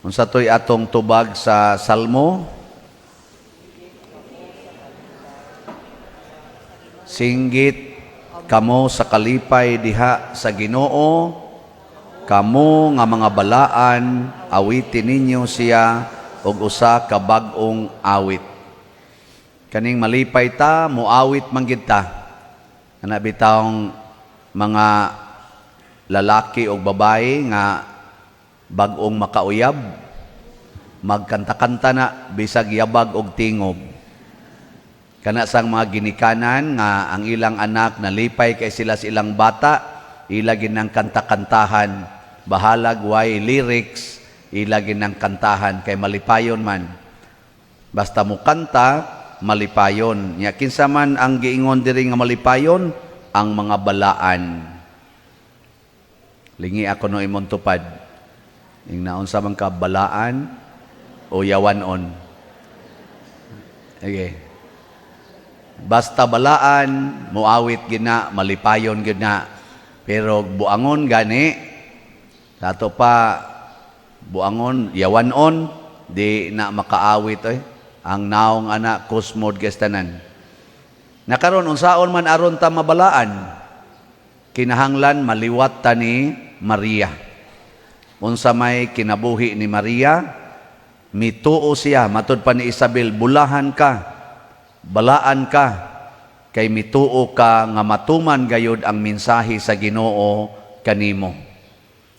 Unsa to'y atong tubag sa Salmo? Singgit kamo sa kalipay diha sa Ginoo, kamo nga mga balaan, awitin ninyo siya og usa ka bag-ong awit. Kaning malipay ta, muawit man gid ta. Ana bitawng mga lalaki og babae nga bag-ong makauyab, magkanta-kanta na bisag yabag og tingob. Kana sang mga ginikanan nga ang ilang anak nalipay kay sila sa ilang bata, ila ginang kanta-kantahan, bahalag way lyrics, ila ginang kantahan kay malipayon man. Basta mo kanta, malipayon. Nya kinsa man ang giingon diri nga malipayon? Ang mga balaan. Lingi ako no imong tupad. Ing naunsa man ka, balaan o yawanon? Okay. Basta balaan, muawit gina, malipayon gina. Pero buangon gani, ato pa buangon, yawanon, di na makaawit oy. Ang naong ana kusmod tanan. Nakaron unsaon man aron ta mabalaan? Kinahanglan maliwat ta ni Maria. Unsa may kinabuhi ni Maria? Mituo siya, matud pa ni Isabel, bulahan ka, balaan ka, kay mituo ka nga matuman gayod ang mensahe sa Ginoo kanimo.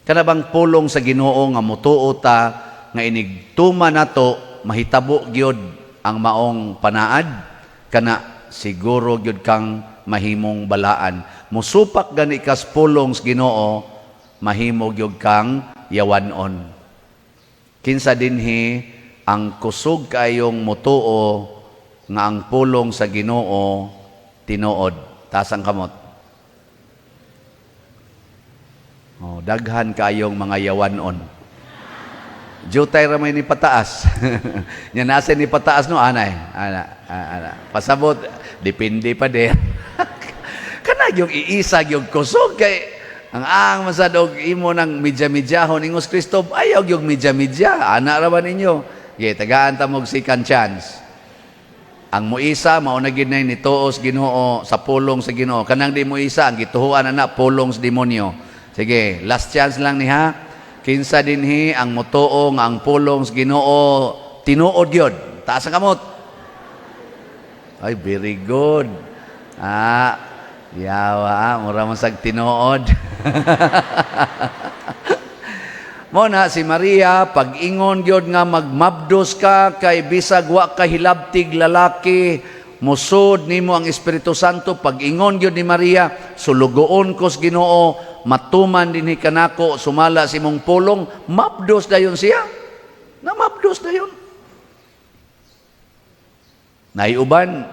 Kana bang pulong sa Ginoo nga mutuo ta nga inigtuman nato, mahitabo gyud ang maong panaad, kana siguro gyud kang mahimong balaan. Musupak gani kas pulong sa Ginoo, mahimo gyud kang yawanon. Kinsa dinhi ang kusog kayong mutuo nga ang pulong sa Ginoo tinuod? Taas ang kamot. Oh, daghan kayong mga yawanon. Jutay ra may ni pataas. Nya nasa ni pataas no anay. Ana, ana. Pasabot, depende pa din. Kana yung iisa yung kusog kay ang masad og imo nang medya-medyahon ingos Kristo, ayaw yung medya-medya. Ana ra ba ninyo? Ge, tagaan ta mo og second chance. Ang muisa mao na gid nay nituos Ginoo sa pulong sa Ginoo. Kanang di muisa, ang gituhuan ana pulong sa demonyo. Sige, last chance lang ni ha. Kinsa dinhi ang mutuo nga ang pulong sa Ginoo tinuod gyud? Taas ang kamot. Ay, very good. Ah, yawa, mura man sag tinuod. Mo na si Maria, pag-ingon gyud nga magmabdos ka kay bisag wa ka hilabtig lalaki, musod nimo ang Espiritu Santo, pag-ingon gyud ni Maria, sulugoon ko sa Ginoo, matuman dinhi kanako sumala sa imong pulong, mabdos dayon siya. Namabdos dayon. Naiuban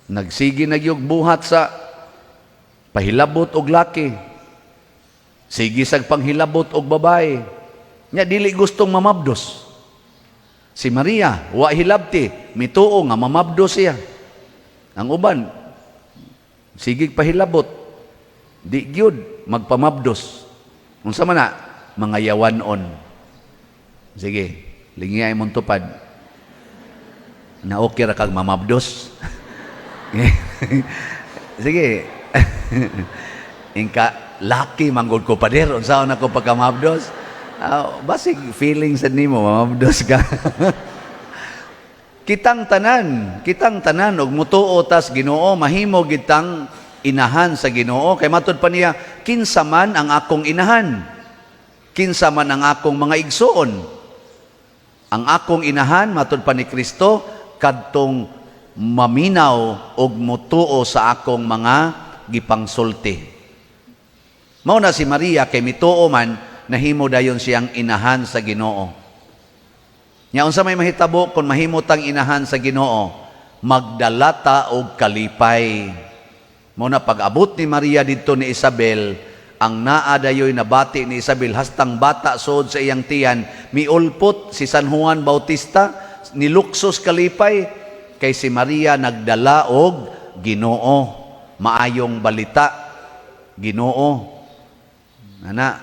nagsige na gyud buhat sa pahilabot og laki. Sige sag panghilabot og babae. Nya dili gustong mamabdos. Si Maria, wa hilabti, mituo nga mamabdos siya. Ang uban, sige pahilabot, di gyud magpamabdos. Unsa man na? Mga yawanon. Sige, lingi ay mong tupad. Na okay ra kag mamabdos. Sige. Ingka laki manggod ko, pader, unsaon ako pagkamabdos? Ah, basig feeling sa nimo mamabdos ka. Kitang tanan og mutuo tas Ginoo, mahimo gitang inahan sa Ginoo kay matud pa niya, kinsa man ang akong inahan? Kinsa man ang akong mga igsuon? Ang akong inahan, matud pa ni Kristo, kadtong maminaw og mutuo sa akong mga gipangsulti. Mao na si Maria, kay mituo man, nahimo dayon siyang inahan sa Ginoo. Nya unsa may mahitabo kung mahimo tang inahan sa Ginoo? Magdala ta og kalipay. Mao na pag-abot ni Maria didto ni Isabel, ang naa dayoy nabati ni Isabel, hastang bata suod sa iyang tiyan, miulpot si San Juan Bautista, niluksos kalipay kay si Maria nagdala og Ginoo, maayong balita, Ginoo. Ana.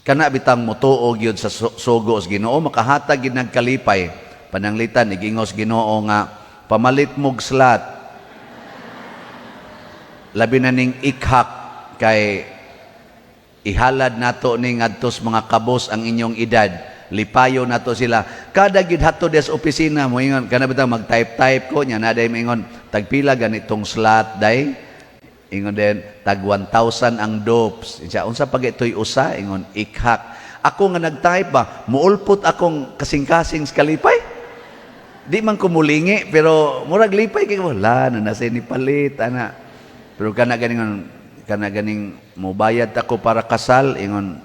Kana bitang motuo gyud sa sugo sa Ginoo, makahatag gyud nagkalipay. Pananglitan igingos Ginoo nga pamalit mog slot. Labi na ning ikhak kay ihalad nato ni ngadtos mga kabos ang inyong edad. Lipayo nato sila. Kada gid hato des opisina mo ingon kana bitang mag-type-type ko nya na day moingon, "Tagpila ganitong slot, day?" Ingon din, "Tag 1,000 ang dopes." Siya, "Unsa pag ito'y usa?" Ingon, "Ikhak." Ako nga nag-type ba, muulpot akong kasing-kasing sa kalipay. Di man ko mulingi, pero murag lipay kay wala na nasa ni palit ana. Pero kana ganing mubayad ako para kasal, ingon,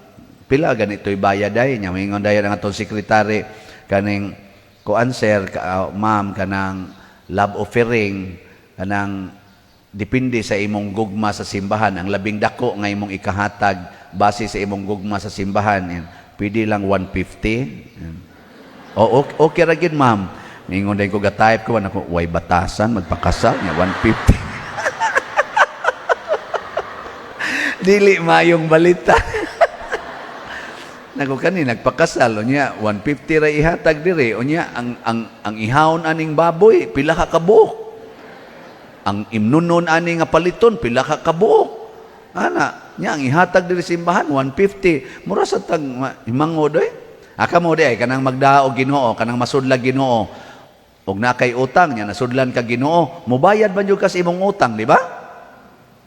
"Pila ganito'y bayad, ay?" Nya ingon dayon ang atong sekretary, kaning kuan sir, ka, ma'am, kanang love offering, kanang depende sa imong gugma sa simbahan. Ang labing dako nga imong ikahatag base sa imong gugma sa simbahan, yan. Pwede lang 150. Yan. O, okay, okay ra gyud, ma'am. Ningon din ko, ga-type ko, ako, way batasan, magpakasal, nya 150. Dili mayong balita. Nako kani nagpakasal unya 150 ra ihatag diri, unya ang ihawon aning baboy pila ka kabuok. Ang imnunon ani nga paliton pila ka kabuok. Ana, nya ang ihatag diri simbahan 150. Mura sa tag himangod oy. Aka mo di ay kanang magdaog Ginoo, kanang masudlag Ginoo. Og na kay utang nya nasudlan ka Ginoo, mubayad man jud ka sa imong utang, di ba?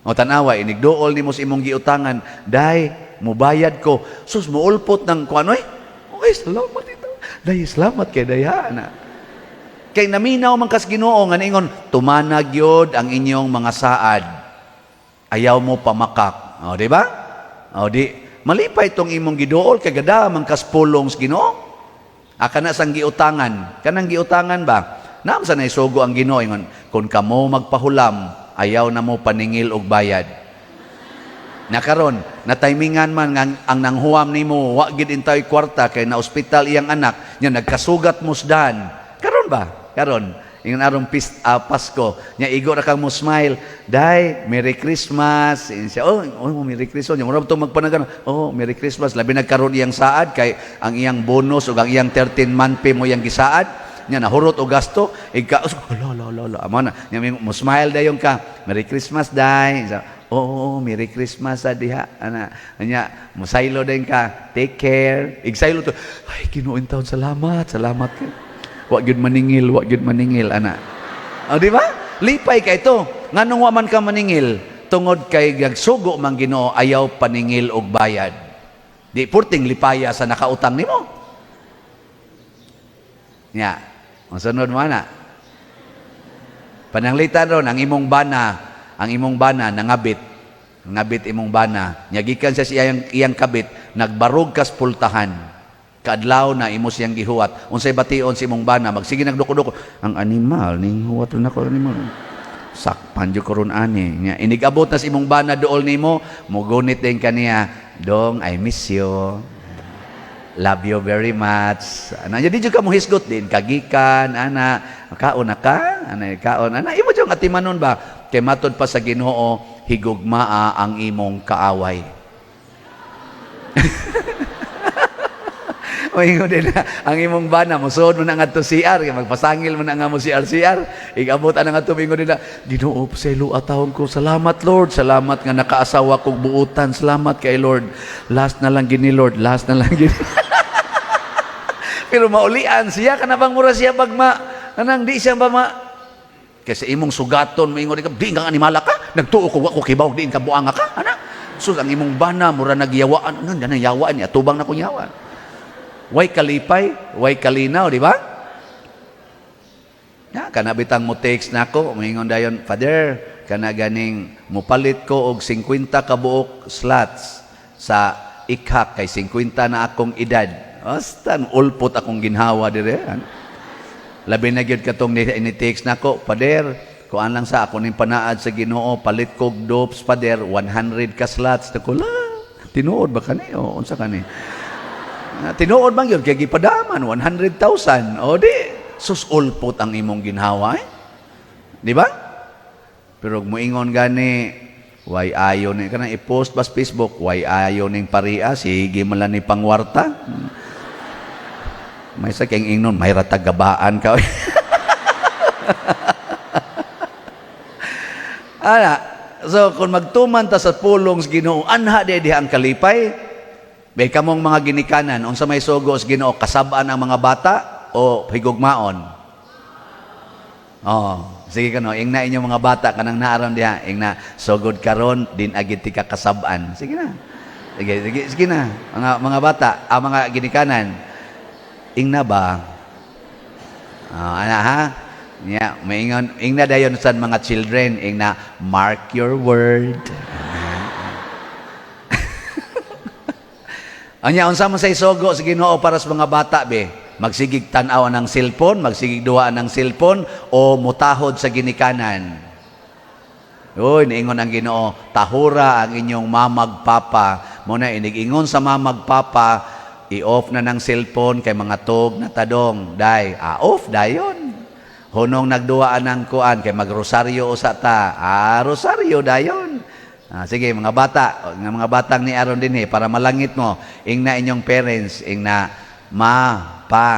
O tanawa, inigduol nimo sa imong giutangan, "Day, mubayad ko." Sus, muulpot ng kuan oy. "Oy, salamat ito. Day, salamat kay day ha." Na. Kay naminaw man kas Ginoo nga niingon, "Tumana gyud ang inyong mga saad. Ayaw mo pamakak." O, di ba? O, di, malipay tong imong giduol kay gada man kas pulong sa Ginoo. Aka na sang giutangan. Kanang giutangan ba? Naam sa naisugo ang Ginoo ingon, "Kung kamo magpahulam, ayaw na mo paningil og bayad." Nakaron, na timingan man nga ang nanghuam nimo wa gid intaw'y kwarta kay na ospital iyang anak, nya nagkasugat mo sdan. Karon ba? Karon, ingon arong Pasko, nya igo ra kang mo smile, "Day, Merry Christmas." Ingon siya, Oh, Merry Christmas." Nya mura to magpanagan, "Oh, Merry Christmas." Labi nagkaron iyang saad kay ang iyang bonus ug ang iyang 13 month pay mo iyang gisaad. Nya nahurot og gasto, igka, "Ala, ala, ala, ala." Amo na, nya mo smile dayon ka, "Merry Christmas, day." Siya, "Oo, Merry Christmas sa diha." Ana, nya musaylo din ka, "Take care." Igsaylo to, "Ay, Ginoo taon, salamat, salamat kay. Wa gyud maningil, wa gyud maningil," ana. O, di ba? Lipay kay ito. Nganong wa man ka maningil? Tungod kay gagsugo man Ginoo ayaw paningil og bayad. Di purting lipaya sa nakautang nimo. Nya, ang sunod mo ana. Pananglitan ron ang imong bana, ang imong bana nangabit. Ngabit imong bana. Nya gikan sa iyang kabit, nagbarog kas pultahan. Kaadlaw na imo siyang gihuwat. Unsay bation sa imong bana, magsige nagduko-duko. "Ang animal ning huwat ron ako animal. Sakpan jud ko ron ani." Nya inigabot na sa imong bana dool nimo, mugunit din kaniya, "Dong, I miss you. Love you very much." Ana, di jud ka mo hisgot din kagikan ana, "Kaon na ka?" Ana, "Kaon." Ana, imo jud atimanon ba? Kay matod pa sa Ginoo, higugmaa ang imong kaaway. Moingon din na, ang imong bana, musuod mo na ngadto CR, kay magpasangil mo na nga mo CR CR. Igabot ana ngadto, moingon din na, "Ginoo, pasaylo atawon ko. Salamat, Lord. Salamat nga nakaasawa kog buutan. Salamat kay Lord. Last na lang gini, Lord. Last na lang gini." Pero maulian siya kana bang mura siya bagma kanang di siya ba ma kasi imong sugaton, moingon ka, "Di ka animala ka, nagtuo ko wa ko kibaw, di ka buanga ka." Ana, so ang imong bana mura nagyawaan, ano na yawaan niya, tubang na kong yawa. Way kalipay, way kalinaw, di ba? Ya, kana bitang mo text nako, moingon dayon, "Father, kana ganing mupalit ko og 50 ka buok slots sa ikhak kay 50 na akong edad." Basta ulpot akong ginhawa dire. Labi na gyud katong ni text nako, "Father, kuan lang sa ako ning panaad sa Ginoo, palit kog dopes, Father, 100 ka slots." Nako la, tinuod ba kani o unsa kani? Na, tinuod bang yun? Kaya gipadaman, 100,000. O di, sus ulpot ang imong ginhawa eh. Di ba? Pero muingon gani, Way ayo ni kanang i-post ba sa Facebook, way ayo ning paria, sige man lang ni pangwarta. May sa kayong ingnon, may ratagabaan ka. Ana, so kung magtuman ta sa pulong sa Ginoo, anha di diha ang kalipay. May kamong mga ginikanan, unsa may sugo sa Ginoo, kasab-an ang mga bata o higugmaon? Oh, sige kano, ingna inyong mga bata kanang naaron diha, ingna sugod karon din agid ti ka kasab-an. Sige na. Sige, sige, sige na. Mga bata, ang mga ginikanan. Ingna ba? Ah, ana ha? Nya, maingon ingna dayon sa mga children, ingna mark your word. Anya unsa man say sugo sa Ginoo para sa mga bata be? Magsigig tan-aw ng cellphone, magsigig duwa ng cellphone o mutahod sa ginikanan. Uy, niingon ang Ginoo, tahura ang inyong mamag papa. Mo na inig-ingon sa mamag papa, i-off na ng cellphone kay mga tog na tadong. Day, ah, off dayon. Hunong nagduwaan ng kuan kay magrosaryo usa ta. Ah, rosaryo dayon. Ah, sige mga bata, nga mga batang ni aron dinhi para malangit mo, ingna inyong parents, ingna ma, pa,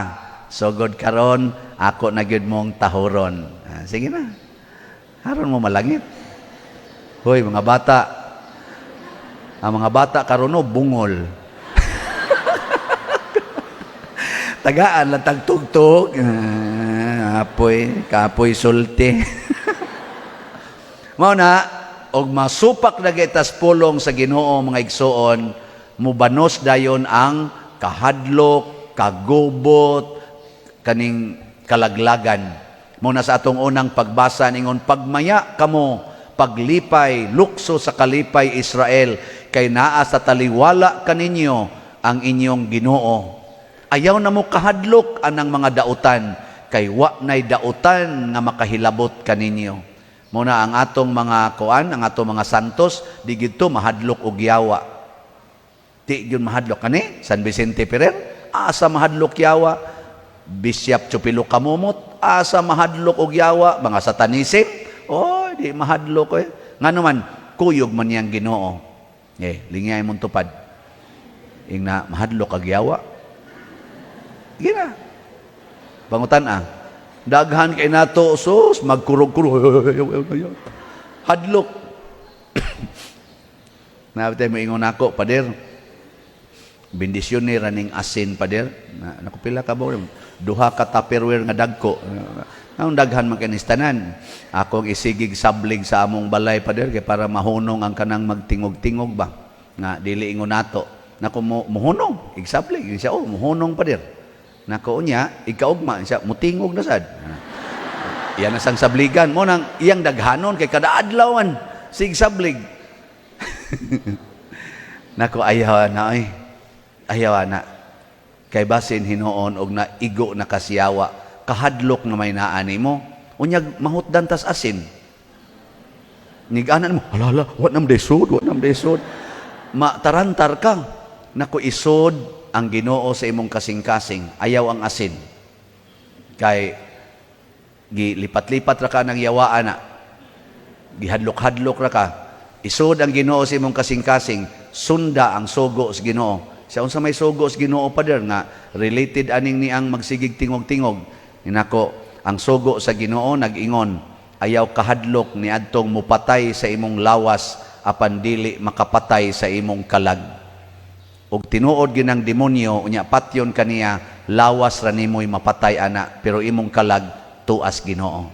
sugod karon ako na gyud mong tahuron. Ah, sige na. Haron mo malangit. Hoy, mga bata. Ang mga bata karon no, bungol. Tagaan lang tagtugtog. Ah, apoy, kapoy sulti. Mao na og masupak na gitas pulong sa Ginoo, mga igsuon, mubanos dayon ang kahadlok, kagubot, kaning kalaglagan. Mao na sa atong unang pagbasa ningon, pagmaya kamo, paglipay, lukso sa kalipay Israel, kay naa sa taliwala kaninyo ang inyong Ginoo. Ayaw na mo kahadlok anang mga dautan, kay wa nay dautan nga makahilabot kaninyo. Muna ang atong mga kuan, ang atong mga santos, di gidto mahadlok og yawa. Di gyud mahadlok kani San Vicente Ferrer, asa mahadlok yawa? Bishop Chupilo Kamumot, asa mahadlok og yawa? Mga satanism, oh, di mahadlok eh. Ngano man, kuyog man niyang Ginoo. Eh, lingay mong tupad. Ingna mahadlok ag yawa. Gina. Pangutan ah. Daghan kay nato sus magkurog-kurog. Hadlok. Nabitay mo ingon nako, pader. Bendisyon ni raning asin, pader. Na, naku pila ka ba? Duha ka Tupperware nga dagko. Ang daghan man kanistanan. Akong isigig sablig sa among balay, pader, kay para mahunong ang kanang magtingog-tingog ba. Nga dili ingon nato. Nako mo muhunong, igsablig siya, oh, muhunong, pader. Nako unya, ikaugma siya, mutingog na sad. Iyan na sang sabligan mo nang iyang daghanon kay kada adlaw man sig sablig. Nako ayaw na oy. Ayaw na. Kay basin hinuon og naigo na kasiyawa, kahadlok na may naa nimo. Unyag mahutdan tas asin. Niganan mo, hala hala, wa nam desod, wa nam desod. Matarantar ka. Nako isod ang Ginoo sa imong kasing-kasing, ayaw ang asin. Kay gilipat-lipat ra ka ng yawaan na. Gihadlok-hadlok ra ka. Isod ang Ginoo sa imong kasing-kasing, sunda ang sugo sa Ginoo. Sa unsa may sugo sa Ginoo, pader, nga related aning niang magsigig tingog-tingog. Ninako, ang sugo sa Ginoo nag-ingon, ayaw kahadlok ni adtong mupatay sa imong lawas apan dili makapatay sa imong kalag. Og tinuod ginang demonyo unya patyon kaniya, lawas ra nimoy mapatay ana, pero imong kalag tuas Ginoo.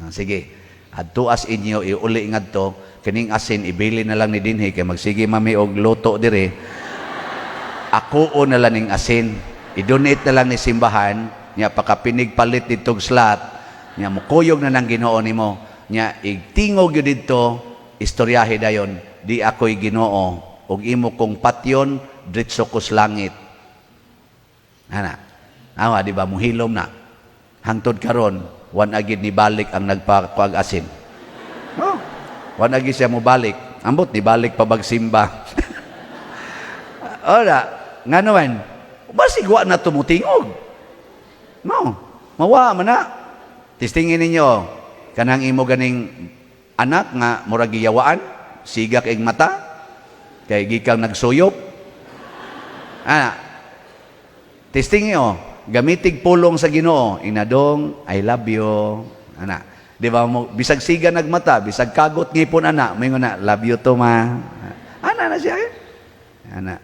Ah, sige. Adtuas inyo iuli ngadto kining asin, ibili na lang ni dinhi kay magsige mami og luto dire. Ako na lang ning asin. I-donate na lang ni simbahan nya pakapinig palit ditog slot nya mukuyog na nang Ginoo nimo nya igtingog gyud didto, istoryahe dayon, di ako'y Ginoo ug imo kong patyon diretso kos langit. Ana. Awa di ba muhilom na. Hangtod karon wan agid ni balik ang nagpakuag asin. Oh, wan agid siya mo balik. Ambot ni balik pa bagsimba. Ora, ngano man? Basig wa na tumutingog. No, mawa man na. Testingin ninyo kanang imo ganing anak nga murag giyawaan, Siga kay mata? Kay gikang nagsuyop? Ah, testing niyo, gamitig pulong sa Ginoo, inadong, "I love you." Ana. Di ba mo, bisag siga nagmata, bisag kagot ngipon ana, moingon na, "Love you to, ma." Ana na siya eh. Ana.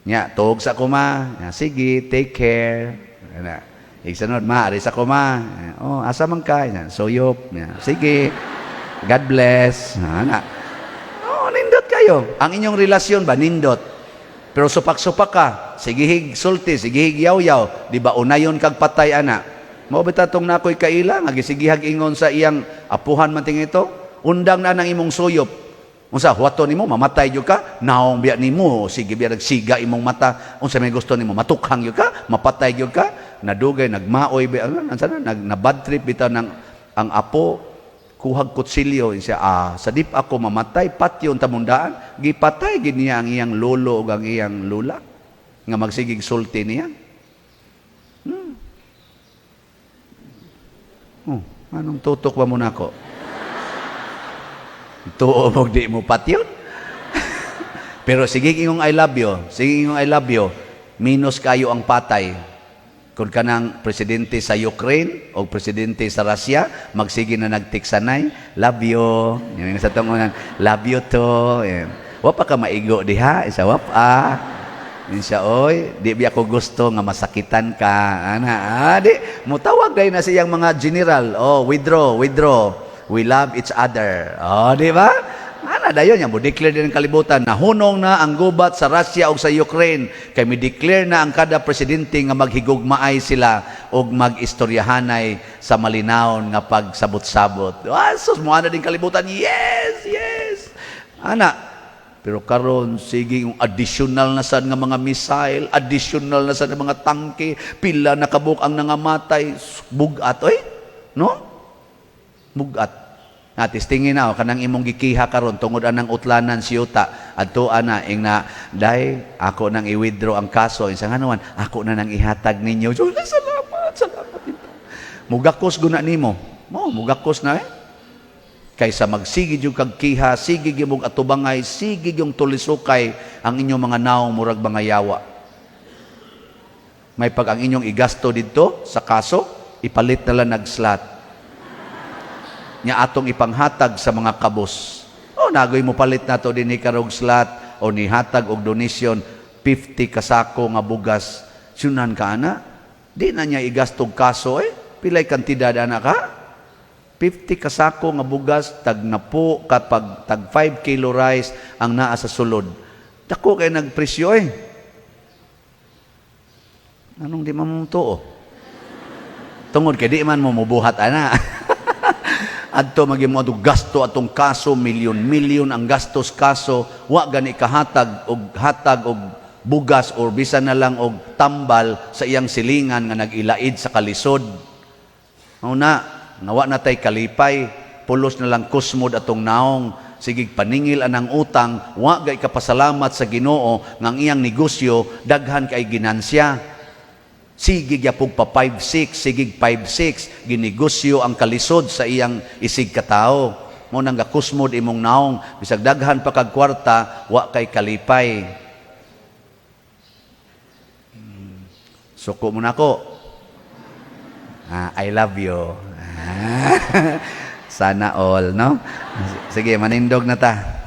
Nya, tuog sa ko, ma. Nya, sige, take care. Ana. Igsanod, "Ma, ari sa ko, ma." "Oh, asa man ka?" Nya, "Suyop." Nya, "Sige. God bless." Ana. Oh, nindot kayo. Ang inyong relasyon ba, nindot. Pero supak-supak ka, sigihig sulti, sigihig yaw-yaw, di ba unayon kag patay ana? Mao bitaw tong nakoy kaila nga gisigihag ingon sa iyang apuhan man ting ito, undang na nang imong suyop. Unsa huwaton nimo, mamatay gyud ka, naong biya nimo, sige biya nagsiga imong mata, unsa may gusto nimo, matukhang gyud ka, mapatay gyud ka, nadugay nagmaoy biya, ano, unsa na, nag na bad trip bitaw ng ang apo, kuhag kutsilyo siya, ah, sa dip ako mamatay, patyon tamundaan, gipatay gid niya ang iyang lolo ug ang iyang lula nga magsigig sulti niya. Oh, anong tutok ba mo nako? Tuo mo di mo patyon? Pero sige ingong "I love you," sige ingong "I love you," minus kayo ang patay. Kung kanang presidente sa Ukraine o presidente sa Russia, magsige na nagtiksanay, "Love you." Yung sa tungonan, "Love you to." Yan. Wa pa ka maigo diha, isa wa pa. Yun siya, "Oy, di biya ko gusto nga masakitan ka." Ana, ah, di, mutawag dahil na siyang mga general. "Oh, withdraw, withdraw. We love each other." Oh, di ba? Ana dayon niya mo declare din ang kalibutan na hunong na ang gubat sa Russia ug sa Ukraine kay mi declare na ang kada presidente nga maghigugmaay sila ug mag-istoryahanay sa malinawon nga pagsabot-sabot. Ah, sus mo ana din kalibutan. Yes. Ana, pero karon sige yung additional na sad nga mga missile, additional na sad nga mga tangke, pila na kabuk ang nangamatay, bugat oy. No? Bugat. Na testingin na oh, kanang imong gikiha karon tungod anang utlanan siyuta adto ana ing na, "Day, ako nang i-withdraw ang kaso." Insa nga ako na nang ihatag ninyo. So, salamat, salamat. Mugakos guna nimo mo, mugakos na eh. Kaysa magsige jud kag kiha, sige gyud mong atubangay, sige yung tulisukay ang inyong mga naong murag mga yawa. May pag ang inyong igasto didto sa kaso, ipalit na lang nag-slot. Nya atong ipanghatag sa mga kabos. O nagoy mo palit nato din ni karog slot o nihatag og donation 50 kasako nga bugas. Sunan ka ana? Di na niya igastog kaso eh. Pilay kantidad ana ka? 50 kasako nga bugas, tag napo kapag tag 5 kilo rice ang naa sa sulod. Dako kay nagpresyo eh. Anong di man mo tuo? Tungod kay di man mo mubuhat ana. Adto magi mo adto gasto atong kaso, milyon-milyon ang gastos kaso, wa gani kahatag og hatag og bugas or bisan na lang og tambal sa iyang silingan nga nag-ilaid sa kalisod. Mao na, nawa na tay kalipay, pulos na lang kusmod atong naong, sigig paningil anang utang, wa gay kapasalamat sa Ginoo nga ang iyang negosyo daghan kay ginansya. Sige gyapog pa 5-6, sigig 5-6, ginegosyo ang kalisod sa iyang isig katao. Mo nang gakusmod imong naong, bisag daghan pa kag kwarta, wa kay kalipay. Suko mo nako. Ah, I love you. Ah, sana all, no? Sige, manindog na ta.